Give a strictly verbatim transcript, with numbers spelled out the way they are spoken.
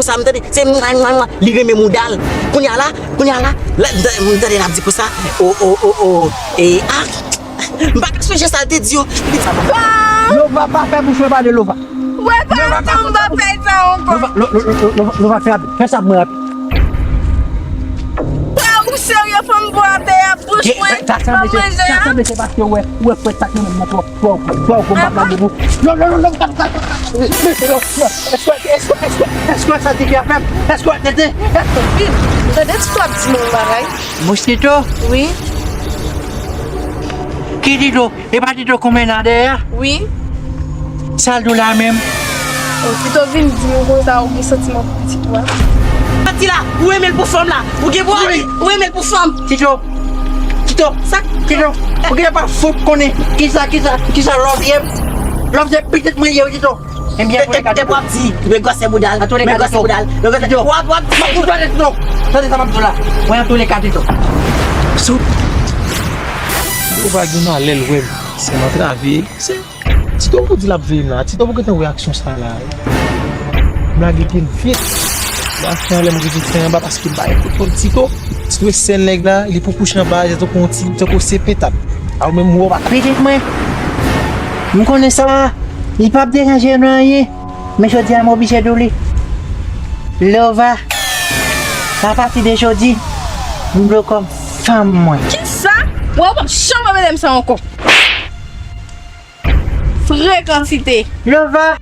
Sa m tande, se mwa, mwa, mwa, li renmen mouda l. Kounye a la, kounye a la, la, m tande, m tande l ap di konsa, o, o, o, o, e, a, m pa ka sonje sa l te di yo. Li di sa bon. Lova, pa fè bouch mwen pale, Lova. Wè, pa atann m pa fè sa ankò. Lova, Lo-, Lo-, Lo-, Lo-, Lova, fè rapid. Fè sa pou mwen rapid. Pa ou serye, fò m bwè apè a bouch mwen. Sa sanble se, sa sanble se paske ou wè, ou wè frè sa ki menm nan twò. Bon, bon, bon, m ap lage pou. Non, non, non, non, non, non, non. Èske, èske, èske, èske sa Tito ap fè m? Èske w ap tete? Èske... Tande Tito ap di m yon bagay. Mouchito? Wi. Ki Tito? E pa Tito konmen nan dèyè a? Wi. Sa l di w la menm? O, Tito vin di m konsa ou gen santiman pou pitit ou a. Pati la, ou renmen l pou fanm la. Ou gen pou ou renmen l pou fanm. Tito, Tito, sa, Tito, ou gentan pa fout konnen kisa, kisa, kisa love ye. Love se pitit mwen ye, Tito. Ebyen, e, e, e w ap di, men gwosè bouda l, men gwosè bouda l, men gwosè, Tito, w ap, w ap di. M ap fout pale, Tito. Tande sa m ap di w la. Mwen, antouleka, Tito. Sou. Yo pa gen malè l wè m. Se m antrave. Se Tito pou di l ap veye m la. Tito pou gentan wè aksyon sa la. M lage pye m vit. M achte anlè, m rete fè anba paske m pa gen kontwòl Tito. Tito e sèl nèg la, li pou kouche anba, se tankou yon ti, tankou se petat. A ou menm ou pa. Pitit mwen, m konnen sa, li p ap deranje nou anyen. Men jodi a m oblije di w li. Lova, apati de jodi, m vle w kòm fanm mwen. Kisa? Wè, ou p ap janm repete m sa ankò. Frekansite. Lova,